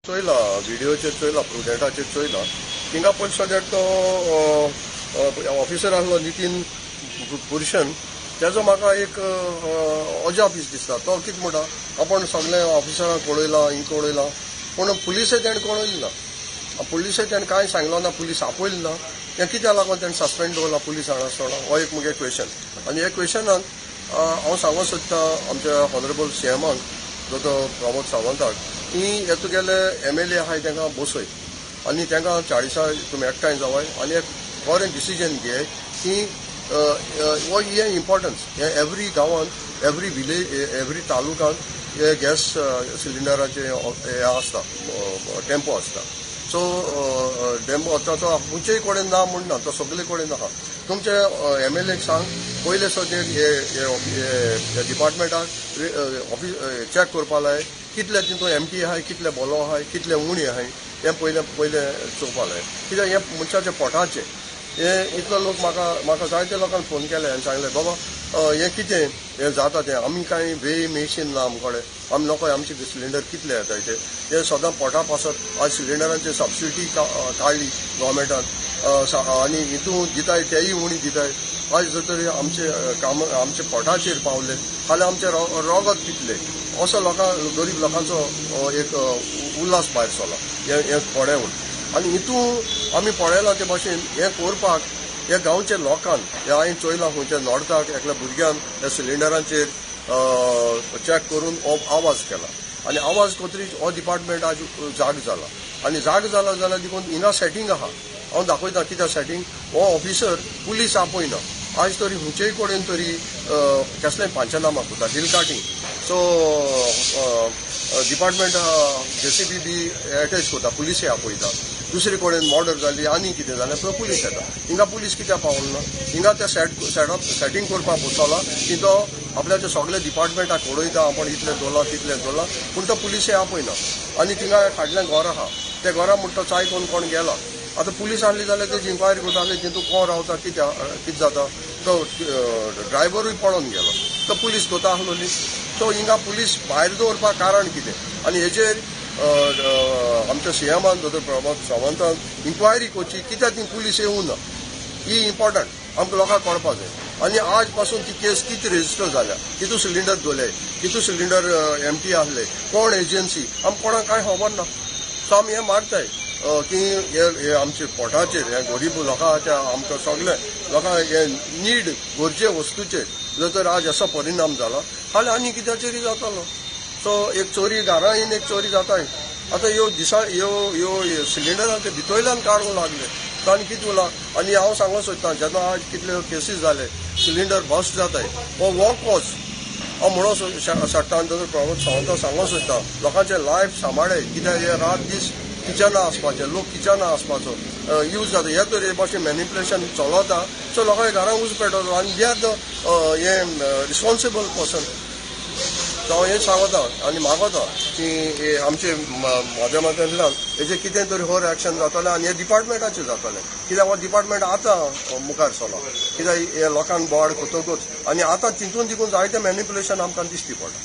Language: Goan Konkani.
चोयला व्हिडियोचेर चोयला, प्रुडेंटाचेर चोयला. थिंगा पयलीं सगळ्याक तो ऑफिसर आसलो नितीन पुरुशन, तेजो म्हाका एक अजाप दिसता. तो कितें म्हणटा, आपूण सगळे ऑफिसरांक कळयलां, हिंग कळयलां, पूण पुलिसे तेणें कळयलें ना. पुलिसे तेणें कांय सांगलो ना, पुलीस आपयलें ना. हें कित्याक लागून तेणें सस्पेंड दवरला पुलीस हांगा आसतना, हो एक म्हगे क्वेशन. आनी हे क्वेशनाक हांव सांगूंक सोदता आमच्या ऑनरेबल सीएमाक दोतोर प्रमोद सावंताक की हे तुगेले एमएलए आहाय तांकां बसय आनी तांकां 40 तुमी एकठांय जावाय आनी एक बरें डिसिजन घेय की हो हें इम्पोर्टन्स हें एवरी गांवांत, एवरी विलेज, एवरी तालुकांत हे गॅस सिलिंडराचे हें आसता, टेम्पो आसता. सो टेम्पो आतां तो खंयचेय कडेन ना म्हूण ना, तो सगळे कडेन आहा. तुमचे एमएलएक सांग पयले सगळे हे डिपार्टमेंटाक ऑफिस चॅक करपा लाय कितले तितून एमटी आहाय, कितले बोलो आहाय, कितले उणी आहाय, हें पयलें पयलें चोवपा लाय. कित्याक हें मनशाच्या पोटाचें हें. इतलो लोक म्हाका जायते लोकांक फोन केले आनी सांगलें, बाबा हें कितें हें जाता तें, आमी कांय वे मेशीन ना आमचे कडेन, आमी लोकांक आमचे सिलिंडर कितले येता ते हे सदां पोटा पासत. आज सिलिंडरांची सबसिडी काडली गव्हर्मेंटान आनी हितून दिताय तेय उणी दिताय. आज जर तरी आमचे काम आमच्या पोटाचेर पावले जाल्यार आमचें रोगत पितले असो लोकां गरीब लोकांचो एक उल्हास भायर सरला हें थोडें म्हूण. आनी हितून आमी पळयलां ते भाशेन हें करपाक हे गांवच्या लोकांक हे हांवें चोयलां खंयच्या नॉर्थाक एकल्या भुरग्यान ह्या सिलिंडरांचेर चॅक करून हो आवाज केला आनी आवाज कोतरीच हो डिपार्टमेंट आज जाग जाला. आनी जाग जाला जाल्यार देखून हिंगा सेटींग आहा, हांव दाखयता कित्याक सेटींग. हो ऑफिसर पुलीस आपयना आज तरी खंयचेय कडेन तरी कसलेंय पंचनामा करता, hill carting. So department JCB be attach करता, पुलिसय आपयता. दुसरे कडेन मर्डर जाली आनी कितें जालें पळय पुलीस येता. हिंगा पुलीस कित्याक पावलो ना, हिंगा ते सेटींग करपाक बसला की तो आपल्याचे सगळे डिपार्टमेंटाक कळयता आपूण इतलें दवरलां तितलें दवरलां, पूण तो पुलिसय आपयना. आनी थिंगा फाटल्यान घर आहा, ते घरा म्हणटा तो चाय कोण कोण गेला. आतां पुलीस आहली जाल्यार तेजी इन्क्वायरी करताले तितून कोण रावता, कितें जाता. तो ड्रायव्हरूय पळोवन गेलो, तो पुलीस कोता आहलोली. सो हिंगा पुलीस भायर दवरपाक कारण कितें. आनी हेजेर आमच्या सीएमान दोतोर प्रमोद सावंतान इन्क्वायरी करची कित्याक ती पुलीस येवना ना, ही इम्पोर्टंट आमकां लोकांक कळपा जाय. आनी आज पासून ती केस कितें रेजिस्टर जाल्या, कितू सिलिंडर दवरले, कितू सिलिंडर एमटी आहले, कोण एजन्सी, आमकां कोणाक कांय खबर ना. सो आमी हें मागताय की हे आमचे पोटाचेर हे गरीब लोकांच्या आमकां सगळे लोकांक हे नीड गरजे वस्तूचेर जर तर आज असो परिणाम जाला जाल्यार आनी कित्याचेरय जातलो. सो एक चोरी घरां येवन एक चोरी जाताय. आतां ह्यो दिसा ह्यो ह्यो सिलिंडरांचे भितरल्यान काडूंक लागले तो आनी कितें उरलां. आनी हांव सांगूंक सोदतां जेन्ना आज कितले केसीस जाले सिलिंडर बस्ट जाताय हो वो कॉज हांव म्हणूंक शकता. आनी दोतोर प्रमोद सावंत सांगूंक सोदता लोकांचें लायफ सांबाळे, कित्याक हे रात दीस किचनां आसपाचें, लोक किचनां आसपाचो यूज जाता. हे तर हे भाशेन मॅनिपुलेशन चलता. सो लोकांच्या घरांक उजो पेटवलो आनी they are the हे रिस्पोन्सिबल पर्सन. सो हांव हें सांगता आनी मागता की हे आमचे माध्यमांतल्यान हेजें कितें तरी हो एक्शन जातलें आनी हे डिपार्टमेंटाचें जातलें, कित्याक हो डिपार्टमेंट आतां मुखार सरला, कित्याक हे लोकांक बोवाळ करतकूच आनी आतां तितून तिकून जायतें मॅनिपुलेशन आमकां दिश्टी पडटा.